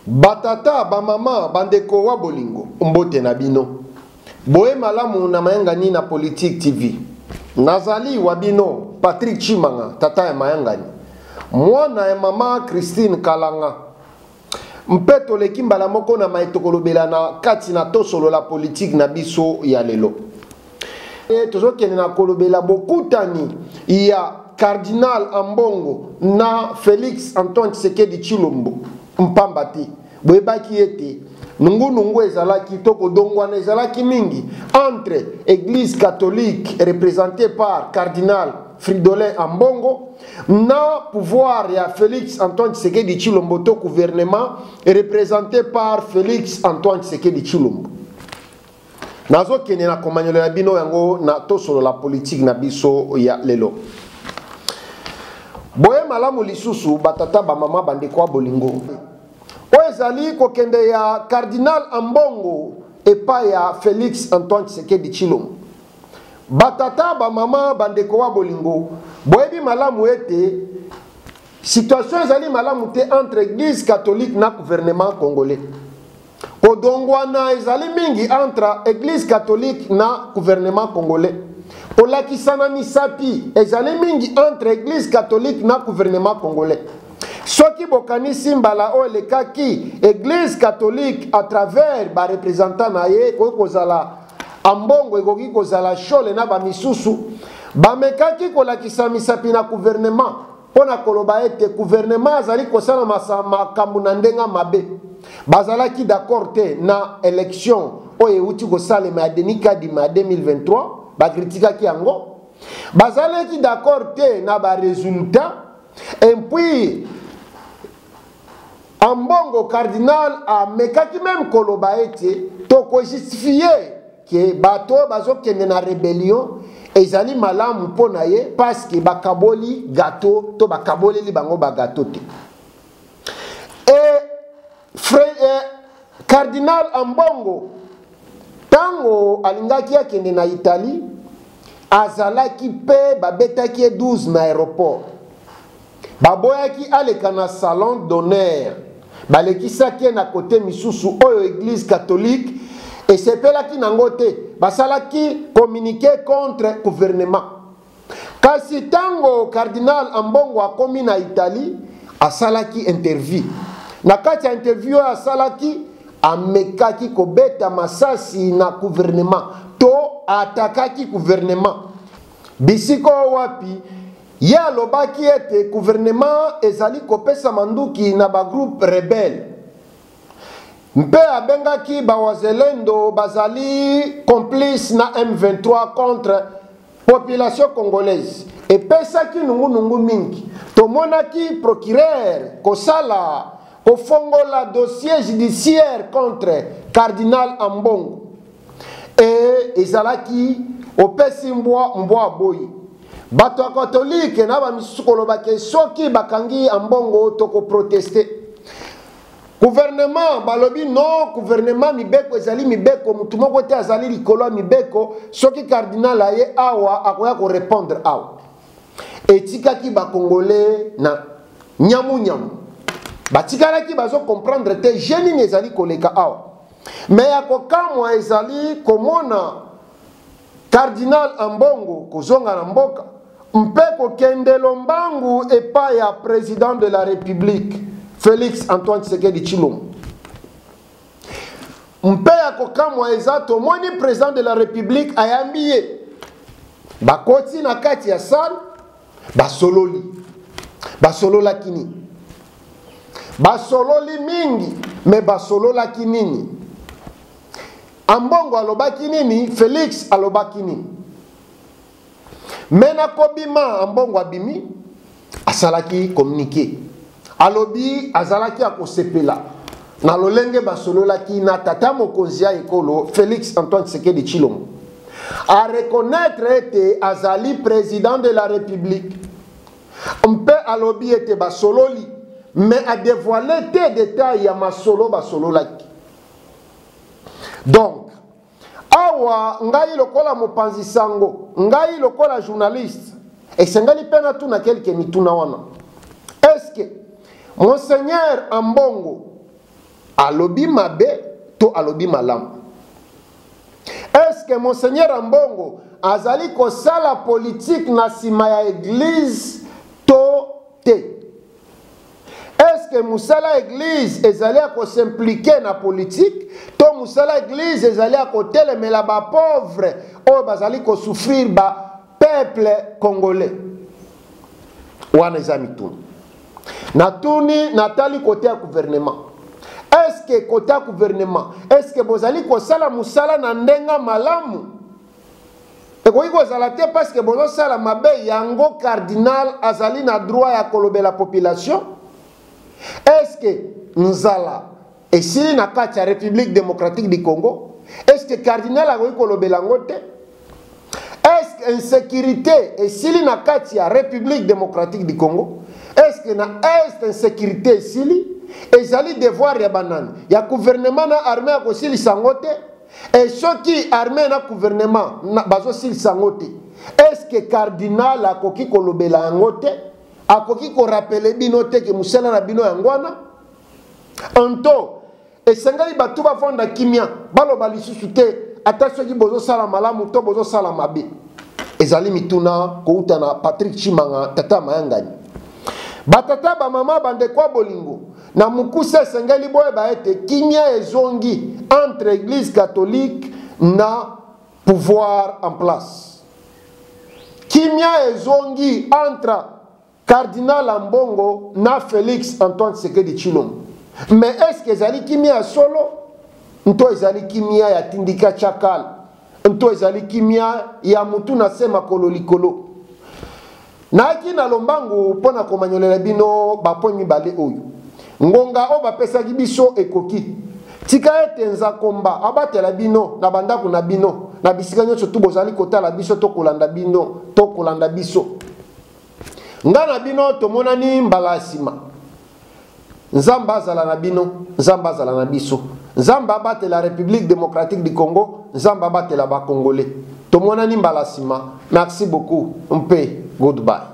Batata, bamama, bandeko wa bolingo, mbote na bino. Boye malamu na mayangani na Politique TV. Nazali wa bino Patrick Tshimanga, tata ya mayangani. Mwana ya mama Christine Kalanga. Mpe toleki mbala moko na maye tokolobela na kati na tosolola politique na biso ya lelo. E, tozokende na kolobela bokutani ya Cardinal Ambongo na Felix Antoine Tshisekedi Tshilombo. Mpamba te boyebaki ete nungunungu ezalaki to kodongwana ezalaki mingi entre Eglise catholique représentée par Cardinal Fridolin Ambongo na pouvoir ya Félix Antoine Tshisekedi Tshilombo to gouvernement représenté par Félix Antoine Tshisekedi Tshilombo. Nazokende na komanyolela bino yango na tosolola politique na biso ya lelo. Boye malamu lisusu batata bamama bandeko ya bolingo. Oyo ezali kokende ya Cardinal Ambongo epai ya Félix Antoine Tshisekedi Tshilombo. Batata, bamama, bandeko wa bolingo, boyebi malamu ete situation ezali malamu te entre Eglise catholique na gouvernement congolais. Kodongwana ezali mingi entre Eglise catholique na gouvernement congolais. Kolakisana misapi ezali mingi entre Eglise catholique na gouvernement congolais. Soki bokanisi mbala oyo elekaki, Eglise catholique à travers ba représentants na ye ekoki kozala Ambongo, ekoki kozala Shole na ba misusu, bamekaki kolakisa misapi na gouvernement mpo na koloba ete gouvernement azali kosala makambo na ndenge mabe. Bazalaki d'accord te na election oyo euti kosalema ya Denis Kadima ya 2023, bakritikaki yango. Bazalaki d'accord te na ba resultats et puis Ambongo cardinal amekaki meme koloba ete tokojustifie ke bato oyo bazokende na rebellion ezali malamu mpo na ye parce que bakaboli gâteau to bakaboleli bango ba gâteau te. Et cardinal Ambongo ntango alingaki akende na Italie azalaki mpe babetaki ye 12 na aéroport. Baboyaki aleka na salon d'honneur, balekisaki ye na kote misusu oyo eglise catholique esepelaki nango te, basalaki communique contre gouvernement. Kasi tango cardinal Ambongo akomi na Italie, asalaki interview. Na kati ya interview oyo asalaki, amekaki kobeta masasi na gouvernement to atakaki gouvernement. Bisika oyo wapi Ye alobaki ete gouvernement ezali kopesa manduki na ba groupes rebelles mpe abengaki ba wazelendo bazali complice na M23 contre population congolaise. Epesaki nungunungu mingi. Tomonaki procureur kosala kofongola dossier judiciaire contre cardinal Ambongo. E ezalaki opesi mbwa, mbwa aboyi. Bato ya katolike na bamisusu koloba ke soki bakangi Ambongo tokoproteste. Gouvernement balobi non, gouvernement mibeko ezali mibeko, mutu moko te azali likolo ya mibeko. Soki cardinal aye awa akoya korepondre awa. Etikaki ba Congolais na nyamu nyamu, batikalaki bazo comprendre te jeu nini ezali koleka awa. Mais ya kokamwa ezali komona Cardinal Ambongo kozonga na mboka mpe kokende lombangu epai ya president de la Republique Felix Antoine Tshisekedi Tshilombo. Mpe ya kokamwa eza tomoni president de la Republique ayambi ye, bakoti na kati ya salle, basololi. Basololaki nini? Basololi mingi, me basololaki nini? Ambongo alobaki nini? Felix alobaki nini? Me na kobima, Ambongo abimi, asalaki communiqué. Alobi azalaki akosepela na lolenge basololaki na tata mokonzi ya ekolo Felix Antoine Tshisekedi Tshilombo. A reconnaître ete azali président de la République. Mpe alobi ete basololi, mais a dévoiler te détail ya masolo basololaki. Donc, awa ngai lokola mopanzi sango, ngai lokola journaliste, esengeli mpe natuna kelke mituna wana. Est-ce que Monseigneur Ambongo Alobi mabe to alobi malamu? Est-ce que Monseigneur Ambongo azali kosala politique na nsima ya eglise to te? Est-ce que mosala eglise ezali ya kosimplike na politique to mosala eglise ezali ya kotelemela bapauvre oyo bazali kosouffrir ba peuple congolais? Wana eza mituna. Natuni, natali kote ya gouvernement. Est-ce que kote ya gouvernement, est-ce que bozali kosala mosala na ndenge malamu? Ekoki kozala te parce que bozosala mabe, yango cardinal azali na droit ya kolobela population. Est-ce que nzala esili na kati ya République démocratique du Congo? Est-ce que cardinal akoki kolobela yango te? Est-ce que insécurité esili na kati ya République démocratique du Congo? Est-ce que na est insécurité esili? Ezali devoir ya banani? Ya gouvernement na armée ya kosilisa yango te? Et soki armée na gouvernement bazosilisa yango te, est-ce que cardinal akoki kolobela yango te? Akoki korapele bino te ke mosala na bino yango wana? Anto esengeli bato bafanda kimia, baloba lisusu te ata soki bozosala malamu to bozosala mabe. Ezali mituna kouta na Patrick Tshimanga, tata mayangani. Batata, bamama, bandeko ya bolingo, na mokuse esengeli boyeba ete kimia ezongi entre Eglise catholique na pouvoir en place. Kimia ezongi entre Cardinal Ambongo na Félix Antoine Tshisekedi Tshilombo. Mais est-ce que ezali kimia ya solo? Nto ezali kimia ya tindika chakal? Nto ezali kimia ya mutu na se makolo likolo? Nayaki na lombangu mpo na komanyolela bino bapoint mibale oyo. Ngonga oyo bapesaki biso ekoki. Tika ete Nzakomba abatela bino na bandako na bino, na bisika nyonso tu bozali kotala biso to kolanda bino to kolanda biso. Nga na bino tomonani mbala ya nsima. Nzambe azala na bino, Nzambe azala na biso. Nzambe abatela République démocratique du Congo, Nzambe abatela ba Congolais. Tomonani mbala nsima. Merci beaucoup mpe goodbye.